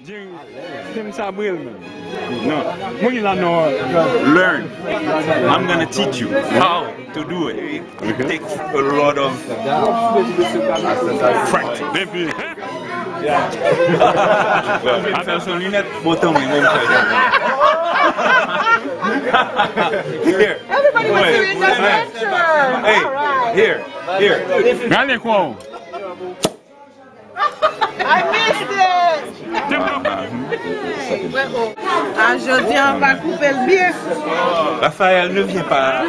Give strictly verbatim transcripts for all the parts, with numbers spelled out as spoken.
Jerry, tem sa bril, man. No. Mwen ki la, no. Learn. I'm gonna teach you how to do it. It takes a lot of practice. Depi. Attention, linèt, bon, tan mwen, mwen fè. Here. Everybody wants to read the picture. Hey, here, here. Gade kwa w. I missed it! A jodi an, pa koupe l byen. Raphaël, ne viens pas.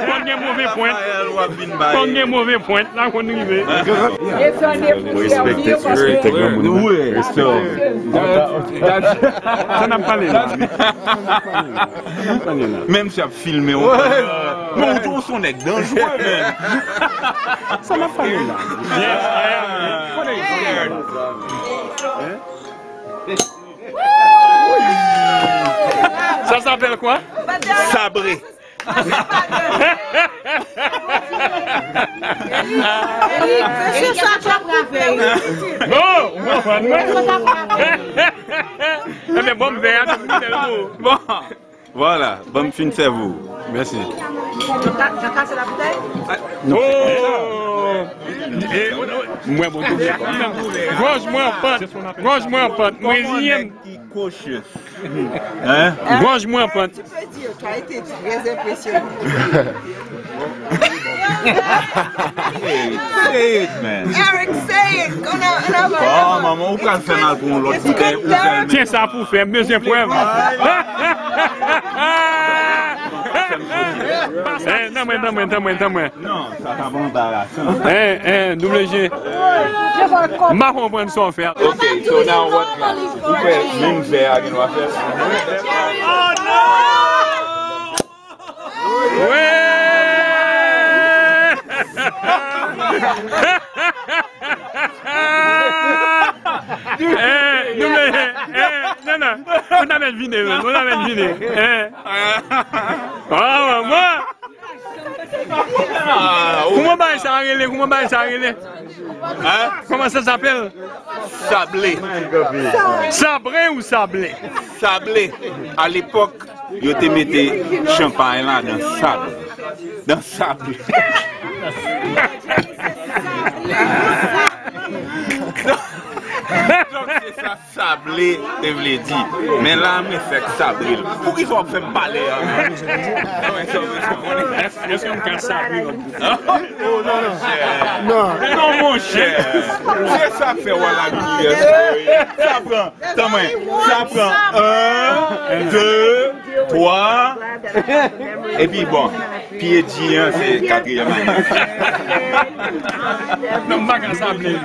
Konn gen move pwent. Raphaël, w ap vin bay. Konn gen move pwent, la konn rive. Respekte, respekte granmoun nan. Respekte. Sa n ap pale la. Menm si ap filme w. Men ou tou se yon nèg danjere, menm. Sa n ap pale la. Ça s'appelle quoi? Sabre. Bon, bon, bon. Ebyen, bon, m vè a, tout moun fè l tou. Bon. Vwala, ban m fin sèvi w. Mèsi. Ou ta, ta kase la boutèy? Oh! E, mwen bon tou. Gòj mwen an pant. Gòj mwen an pant. Mwen reziyen m. Ki kochye. Hein? Gòj mwen an pant. Tu peux dire, tu as été très impressionnant. Hey, say it, man. Eric, say it. Kon nan, nan, oh, manman, ou pral fè mal pou yon lòt boutèy, ou fè l. Tyen sa pou fè, m bezwen prèv. Eh, tann mwen, tann mwen, tann mwen, tann mwen. Non, sa t ap anbarasan. Eh, eh, double G. M pa konprann sa w fè a. Ok, so now what now? Ou kwè menm vè a gen dwa fè? Oh, non! Wi! Eh, nou, eh, eh, non, non. Mwen ta mèt vini, mwen. Mwen ta mèt vini. Eh. Ah, manman. Kouman bagay sa rele? Kouman bagay sa rele? Hein? Comment ça s'appelle? Sablé. Sabre ou sable? Sablé. A lepòk, yo te mete chanpay la nan sab. Nan sab. Donk, se sa sablé te vle di. Men la, mwen fèk sabre l. Poukisa w ap fè m pale a? Èske, èske m ka sabre lòt? Non, monchè. Non, monchè. Se sa k fè w al a linivèsite. Sa pran, tanmen, sa pran un, deux, trois. Epi, bon, P H D an, se katriyèm ane. Non, m pa ka sabre l.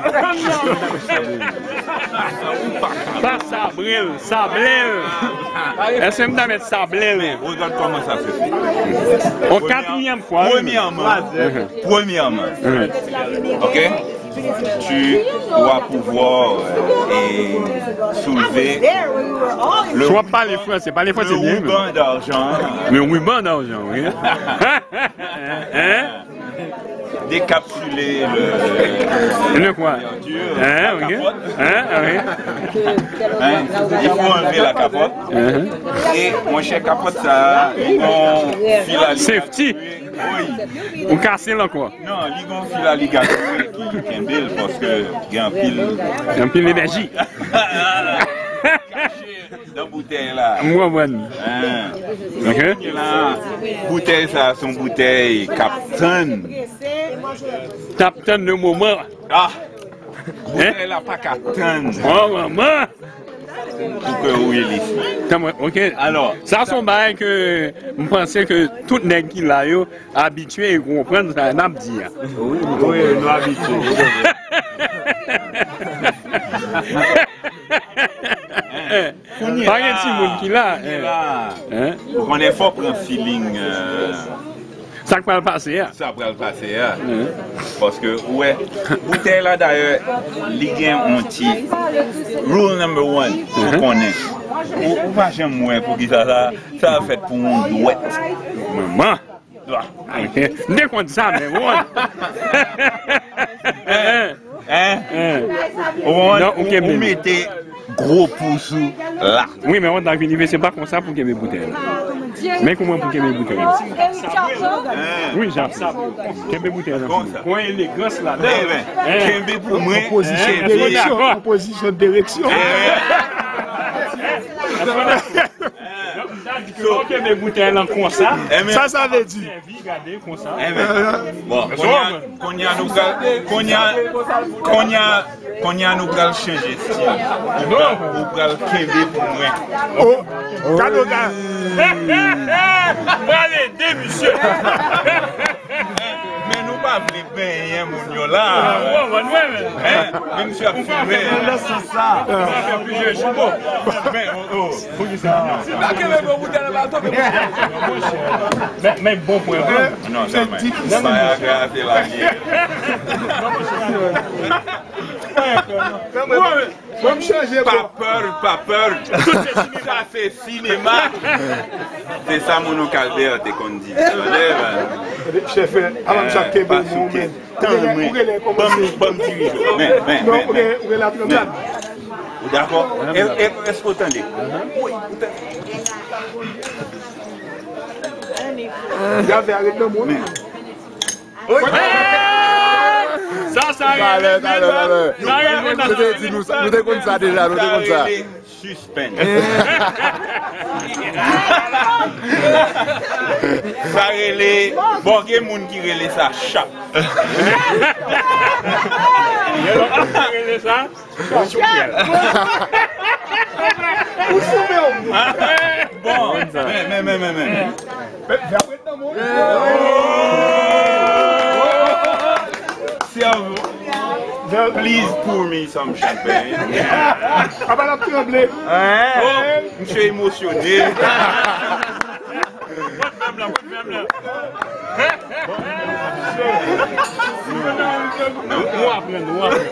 Pa sabre l, sable l. Èske m ta mèt sable l? Regarde comment ça se fait. On katriyèm fwa, wi. Premièrement, premièrement, ok? Tu dois pouvoir, euh, et soulever le, si w ap pale franse, pale franse byen, wi. Le ruban d'argent. Le ruban d'argent, wi. Hein? Décapsuler le, le quoi? Hein, la capote. Hein, ok. Hein, ok. Hein? Il faut enlever la capote. Hein? E, monchè, kapòt sa a, li gon fil a li. Safety. Wi. Ou kase l ankò. Non, li gon fil a li ki kenbe l paske gen anpil. Gen anpil enèji. Kache nan boutèy la. M konprann. Hein. Ok. Kounye la, boutèy sa a se yon boutèy k ap tann. T ap tann le moman. Ah! Boutèy la pa ka tann. Oh, manman! Pou ke ou release li. Tanmen, ok. Alò, sa se yon bagay ke m panse ke tout nèg ki la yo abitye e konprann sa n ap di a. Wi, wi, nou abitye. Eh, pa gen timoun ki la, eh. Ou konnen fò pran feeling, eh. Sa k pral pase a. Sa pral pase a. Paske, ou wè, boutèy la, dayè, li gen yon ti rule number one pou konnen. Ou, ou pa janm wè poukisa sa, sa fèt pou yon dwèt. Manman. M te konn sa, men, won. Hein? Hein? Ou, ou mete gwo pous ou la. Wi, men anvan vini, se pa konsa pou kenbe boutèy la. Men kouman pou kenbe boutèy la. Wi, Jean. Kenbe boutèy la. Konsa. Pran elegans la. Kenbe pou mwen. An pozisyon direksyon. An pozisyon direksyon. Sa di ke w kenbe boutèy lan konsa. Sa, sa vle di. Sèvi, gade konsa. Bon, kounye a, kounye a nou pral, kounye a, kounye a, kounye a nou pral chanje stil. Ou pral, ou pral kenbe pou mwen. Oh, kado ka. Pral ede misye. Men nou pa vle benyen moun yo la. Hein? Men misye ap filme. Nan sans sa. Men, oh, oh. Poukisa? Men, men bon pwen vre. Non, sa, men. Sa a grave lage. Ban m chanje. Pa pè, pa pè. Tout se sinema. Sa se sinema. Se sa Monon Kalbè te konn di. Tande, man. Chèf, avan m sa kenbe nou, men. Tann mwen. Ban m, ban m dirije w. Men, men, men, men. Ou dakò? E, e, èske w tande? Wi, ou tande. Gade, arete nan mwen. Sa, sa rele. Talè, talè, talè. Nou te di nou sa, nou te konn sa deja, nou te konn sa. Sa rele suspense. Sa rele, bon, gen moun ki rele sa chap. Gen lòt moun ki rele sa. Ou sou men w. Bon, men, men, men, men, men. Serve, please pour me some champagne. Apa l ap tranble. Oh, misye emosyone. Pot fèm la, pot fèm la. Ou aprann, ou aprann.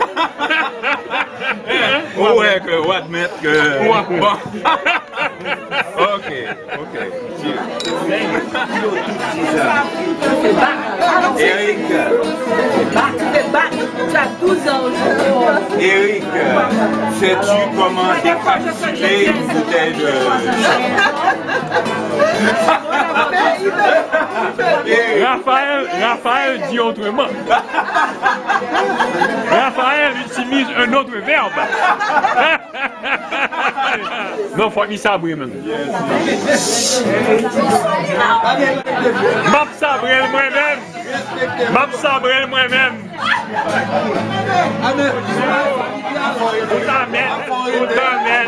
Ou wè ke, ou admèt ke. Ou aprann. Bon. Ok, ok. Cheers. Eric. Eric, sais-tu comment décapsuler une bouteille de Raphaël, Raphaël dit autrement. Raphaël utilise un autre verbe. Non, fòk li sabre menm. M ap sabre l mwen menm. M ap sabre l mwen menm. Ou ta mèt, ou ta mèt.